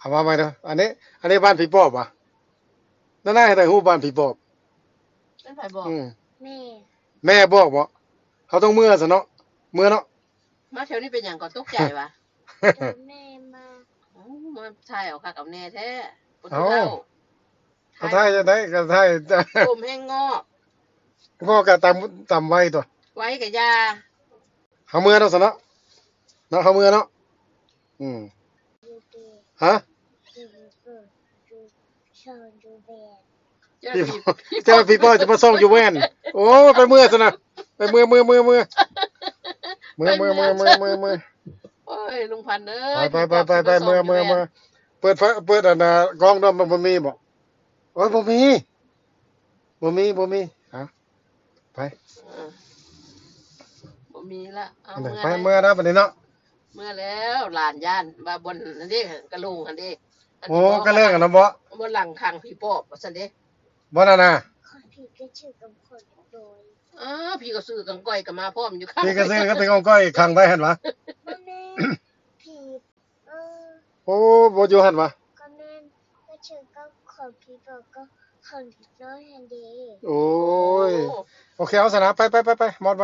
ເອົາມາໃໝ່ເດີ. ອັນນີ້ ອັນນີ້ບ້ານຜີປອບຫວາ? ນັ້ນນະ ໃຫ້ໄດ້ຮູ້ບ້ານຜີປອບ. ເປັນໃຜບອກ? ອືມ ແມ່ ແມ່ບອກບໍ? ເຮົາຕ້ອງເມືອຊັ້ນເນາະ ເມືອເນາະ. ມາແຖວນີ້ເປັນຫຍັງກໍຕົກໃຈຫວາ? ແມ່ມາ ໂອ້ ມາຖ່າຍເອົາຄັກເອົາແນ່ແທ້ ຜູ້ເຖົ້າ. ເອົ້າ ກໍຖ່າຍຈັ່ງໃດ ກໍຖ່າຍ ຜົມແຮງງອກ ງອກກໍຕາມ ຕາມໄວຕົວະ ໄວກໍຢ່າ. ເຮົາເມືອເນາະຊັ້ນເນາະ ເນາະ ເຮົາເມືອເນາະ. ອືມ ຮະ? ເຈົ້າຜີປອບ ເຈົ້າຜີປອບຈະມາສ່ອງຢູ່ແວ່ນ. ໂອ້ ໄປເມືອຊັ້ນນະ ໄປເມືອ ເມືອ ເມືອ ເມືອ ເມືອ ເມືອ ເມືອ ເມືອ ເມືອ. ໂອ້ຍ ລຸງພັນເອີຍ ໄປ ໄປ ໄປ ເມືອ ເມືອ ເມືອ. ເປີດໄຟ ເປີດອັນນ່າ ກ້ອງດ້ວຍ ມັນບໍ່ມີບໍ? ໂອ້ຍ ບໍ່ມີ ບໍ່ມີ ບໍ່ມີ. ເອົາ ໄປ ເອີ ບໍ່ມີລະ. ເອົາ ໄປ ເມືອແລ້ວບັດນີ້ເນາະ ເມືອແລ້ວ. ຫຼານຢ້ານວ່າບ່ອນນັ້ນເດ້ ກະໂຫຼງຫັ້ນເດ້. ໂອ້ ກະເລີງຫັ້ນນະບໍ? ບ່ອນຫຼັງຂັງຜີປອບວ່າຊັ້ນເດ້ ບ່ອນນັ້ນນະ. ຂອງຜີກະສືກັບຂອງກ້ອຍ ເອີ ຜີກະສືກັບກ້ອຍກໍມາພ້ອມຢູ່ ຜີກະສືກັບຂອງກ້ອຍຂັງໄວ້ຫັ້ນຫວາ? ບໍ່ແມ່ນ ຜີ ເອີ ໂອ້ ບໍ່ຢູ່ຫັ້ນຫວາ? ກໍແມ່ນ ກະສືກັບຂອງຜີປອບ ກໍຂອງເດັກນ້ອຍຫັ້ນເດ້. ໂອ້ຍ ໂອ້ ໂອເຄ ເອົາຊັ້ນນະ ໄປ ໄປ ໄປ ໄປ ມອດ.